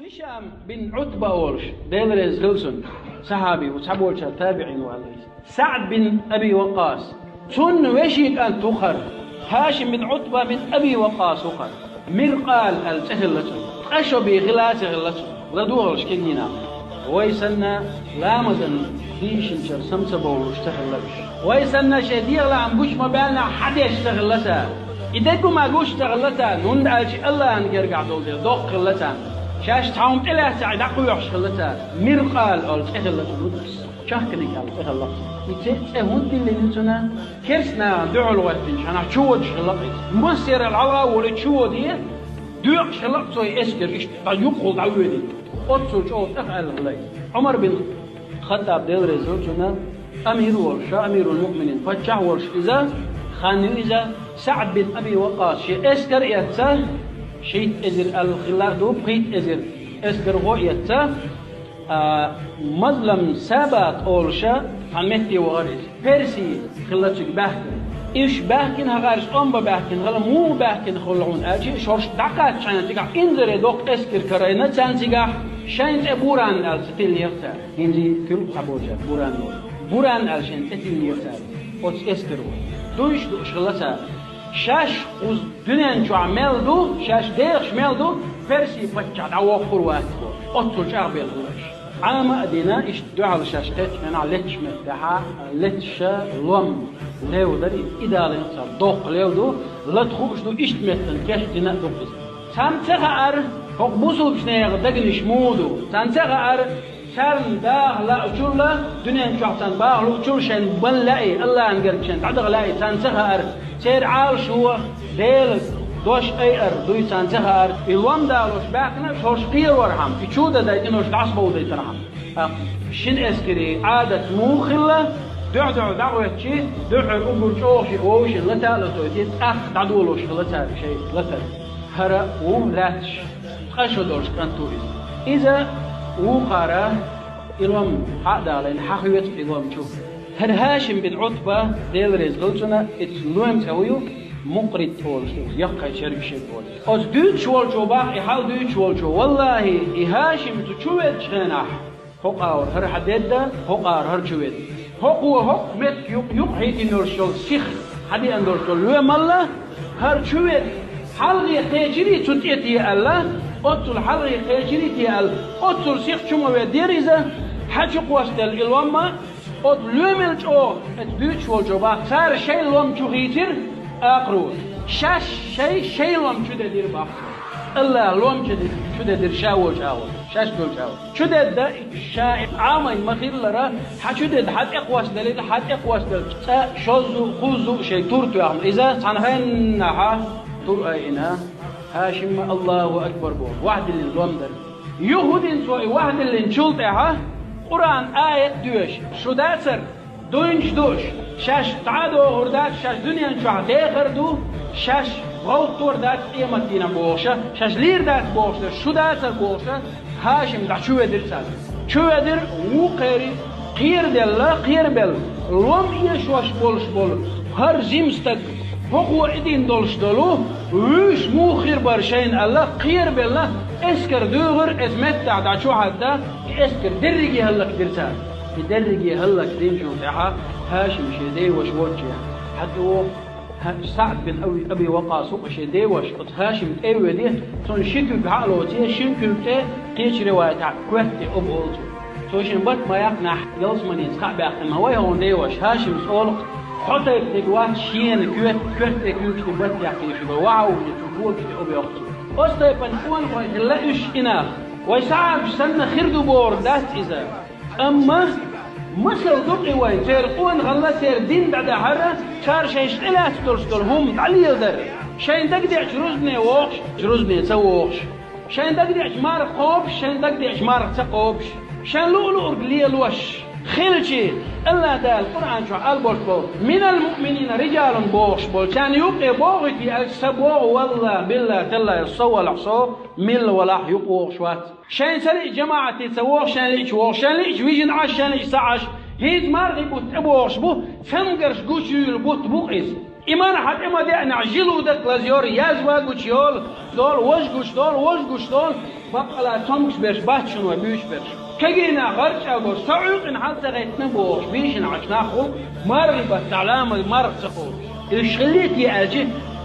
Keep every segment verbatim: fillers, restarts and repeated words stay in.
Хишам бин Ӏутба олуш, Дела реза хила цунна, сахьаби ву, цхьаболчара табиӀин ву аьлла иза. СаӀд бин Аби Вакъас, цунна вешин кӀант ву хӀара. Хашим бин Ӏутба бин Аби Вакъас ву хӀара. Миркъал аьлла цӀе хилла цунна. Ткъа шо бен хила а ца хилла цунна. ЛадогӀалаш кегийнахь. Вай санна ламазан дийшинчара сам ца бовлуш ца хилла уьш. Вай санна шайн дегӀан лаам гуш ма баьллинехь хьадеш ца хилла цара. И дерг хӀума гуш ца хилла царна, хӀунда аьлча Аллахьан гергахь долу дела доккха хилла царна. Шаьш цхьа хӀума тӀелаьцна а дӀакхоьхьуш хилла цара. Миркъал олу цӀе хилла цунна. Чахканиг аьлла цӀе хилла. И цӀе, цӀе хӀунда тиллина цунна? Керста нахана дуьхьал гӀоьттинчу хьанахь чуводуш хилла иза. Массеран хьалха а волий чуводе, доькъуш хилла цо и эскар иштта дӀа юккъехула дӀавоьдийта. Оццул чӀогӀа тӀехъаьлла хилла иза. Ӏумар бин Хаттаб, Дела реза хила цунна, амир волуш, ша амирул муъминин, паччахь волуш иза, хан ю иза, СаӀд бин Аби Вакъас шен эскар а эцна, шийтта эзар аьлла хилла а ду, пхийтта эзар эскархо а эцна, а, Мазлам Сабат олуша цхьана метте вахара иза. Перси хилла цига баьхкина. Уьш баьхкина хӀокхаьрца тӀом бан баьхкина хилла, муха баьхкина хилла хьуна аьлча, шаьш дӀакхаьчча хьайна цигахь инзаре доккха эскар карийна царна цигахь, шайна тӀе Буран аьлла цӀе тиллинера цара. ХӀинца туьлху цхьаболчара Буран боху. Буран аьлла шайна цӀе тиллинера цара. Оцу эскаро. Дуйш дууш хилла цара. Шаьш кхуза дуьнен чохь мел ду, шаьш дехаш мел ду, Персин паччахь дӀавоккхур вац бохуш. Оццул чӀагӀбелла хилла уьш. Ӏама а дина, иштта дуьхьал шаьш кхеччу хенахь летташ меттехь, летташ лом левдар, и далийна цара доккха лев ду, лата хууш ду, иштта меттана кечдина а ду-кх иза. Царна ца хаьара, хӀокху бусулбачу нехан дегнаш муха ду. Царна ца хаьара, царна даха лаучул а, дуьнен чохь царна баха луучул а шайн бан лаьий, Аллахьан гергахь шайн дӀадаха лаьий, царна ца хаьара. Церан Ӏалашо Делан дош айар дуй царна ца хаьара. И лом далош баьхкина, шаьш кхерорхьама, и чу а дадайтина, шаьш дӀасабовдайтархьама. ТӀаккха шина эскарийн Ӏадат муха хилла, дуьхь-дуьхьал дӀагӀоьттича, дуьххьара уггар чӀогӀа шиъ вовшийн лата а латойтий, тӀаккха дӀадолош хилла цара шайн латар. ХӀара ву лаьтташ, ткъа шо долуш кӀант ву иза. Иза вукхара и лом хьа а далийна, хьахоьцу и лом чу. ХӀара Хашим бин Ӏутба, Дела реза хила цунна, иза лоьма цӀе хӀун ю, Мукърит олуш ду, яккхий чергаш ю оцу. Оцу дуьйцуш волчо бах, и хьал дуьйцуш волчо: «Валлахьи, и Хашим цу чу веддачу хенахь, хӀокху агӀор хӀара хьадедда, хӀокху агӀор хӀара чу ведда. ХӀокхо хӀокху метта юкъ-, юкъахьийзина йолуш йолу сиха хьадеана долуш долу лоьмалла, хӀара чу ведда, хьалхе кхечирий цу тӀе те аьлла, оццул хьалхе кхечирий те аьлла, оццул сиха чу ма веддера иза, хьа чу кхоссаделла и лом а, оцу лоьмал чӀогӀа», — эцу дуьйцуш волчо бах, цара шайн лом чу хийцира, акхаро. Шаьш шайн, шайн лом чу дедира бах. Аллахьа лом чу де-, чу дедира ша волчу агӀор, шаьш долчу агӀор. Чу дедда, ша Ӏамийна ма-хиллара, хьа чу дедда, хьа тӀе кхоссаделира, хьа тӀе кхоссаделча цкъа шозза а, кхузза а шайн тур тоьхна. Иза цхьана хеннахьа тур айина, Хашимма Аллаху акбар боху, вахдиллина лом дара. Юха хӀун дина цо и вахдиллинчул тӀаьхьа, Къуръан аят доьшу, шу дацара, дуйнаш дууш, шаьш цхьа а догӀур дац, шаьш дуьнен чохь дехар ду, шаьш гӀовттор дац къематдийнахь бохуша, шаьш лийр дац бохуша, шу дацара бохуша, Хашим дӀа чу ведира царна. Чу ведира, вукхерий кхераделла, кхерабелла, лом эшош болуш болу хӀара жима стаг, хӀокхо и дина долуш долу, вуьйш муха хир бара шайна аьлла, кхерабелла, эскар дуьйгӀира, иза меттахь дӀа чу хьадда, и эскар дерриге хӀаллакдира цара. И дерриге хӀаллакдинчул тӀаьхьа Хашим шен деваша волчу хьа тӀе воху. ХӀа-, СаӀд бин Аби, Аби Вакъас ву-кх шен деваша, оцу Хашим тӀе а веде, цунна ши куьг хьа а лоций, шина куьг тӀе кхечу риваятехь коьрта тӀе оба олу цо. Цо шен бат ма яккхинехь, ялсаманица кхаъ баьккхина ма вай хьуна деваша, Хашимс олу-кх: «Хьо тайпа дерг вац шена коьрта, коьрта тӀе куьйгаш тӀе бат яккхийша, ваха а вуьйла цу когаш тӀе оба», — йоху цо. Оцу тайпана къонахой хилла уьш и нах. Вай сахьабаш санна хир ду бохург дац иза. Амма масал ду-кх и вайн, церан къонахалла, церан дин дӀадахьара, цара шайша тӀелаьцна долуш долу хӀума дӀалеладара. Шайн дагадеача рузбане вогӀуш, рузбане ца вогӀуш. Шайн дагадеача марха кхобуш, шайн дагадеача марха ца кхобуш. Шайн луъу-луург лелош хилча, Аллахь Дала Къуръан чохь алаборш болу: «Минал муъминина риджалун», — бохуш болу. Царна юккъе богӀуьйтий аьлча, ца богӀу, валлахь, биллахь, таллахь, со валахь, со милла валахь юкъа вогӀуш вац. Шайн ца лиъча жамаӀате ца вогӀу, шайн лиъча вогӀу, шайн лиъча вижина Ӏаш, шайн лиъча ца Ӏаш. ХӀинца мархий бутт тӀебогӀуш бу, цамгарш гучуйийла бутт бу-кх иза. И мара хьа тӀе ма деана, желудок лазайора, язва гучайола, дола вож гуш дола, вож гуш дола, баккъала цомгаш берш бац шуна вай буьйш берш. Кагийна гӀарчӀа гуш, са Ӏуьйкъина хьал ца гӀеттина бохуш, бийшина Ӏаш нах гӀуллакх, маргӀи бац, дӀалама маргӀа ца ховлуш. Уьш хилийта аьлча,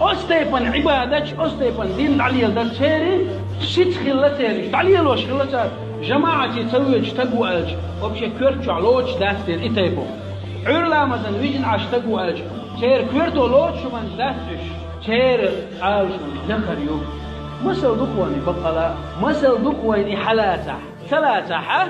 оцу тайпана Ӏибадаташ, оцу тайпана дин дӀалеладар церан сица хилла церан, дӀалелош хилла цара, жамаӀате ца воьдуш стаг ву аьлча, вообще коьрта чохь лоцуш дац дера и тайпа. Ӏуьйра ламазана вижина Ӏаш стаг ву аьлча, церан коьрто лоцуш хӀуманаш дац уьш, церан Ӏалашо лехар ю. Масал ду-кх вайна и баккъала, масал ду-кх вайна и хьалацахь. Ца лацахь,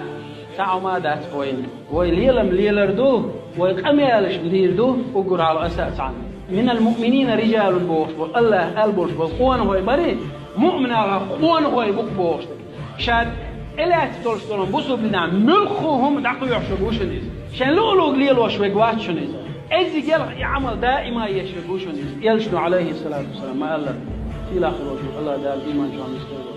цхьа хӀума дац вайна. Вай лелам лелар ду, вай къамелаш лийр ду, уггар хьалха аса а цхьаьна. «Минал муъминина рижалун», бохуш болу, АллахӀа аьлла болуш болу къонахой бара, муъминех къонахой бу-кх бохуш. Ша тӀелаьцна долуш долу бусулба динехь муьлхха хӀума дӀакхоьхьуш верг ву шуна иза. Шайн луъу-луъург лелош верг вац шуна иза. Эззигелха и Ӏамал даима еш верг ву шуна иза. Элчано, Ӏалайхиссалату вассалам, ма-аллара, сийлахь волчу АллахӀ Дала иман чохь нисдойла.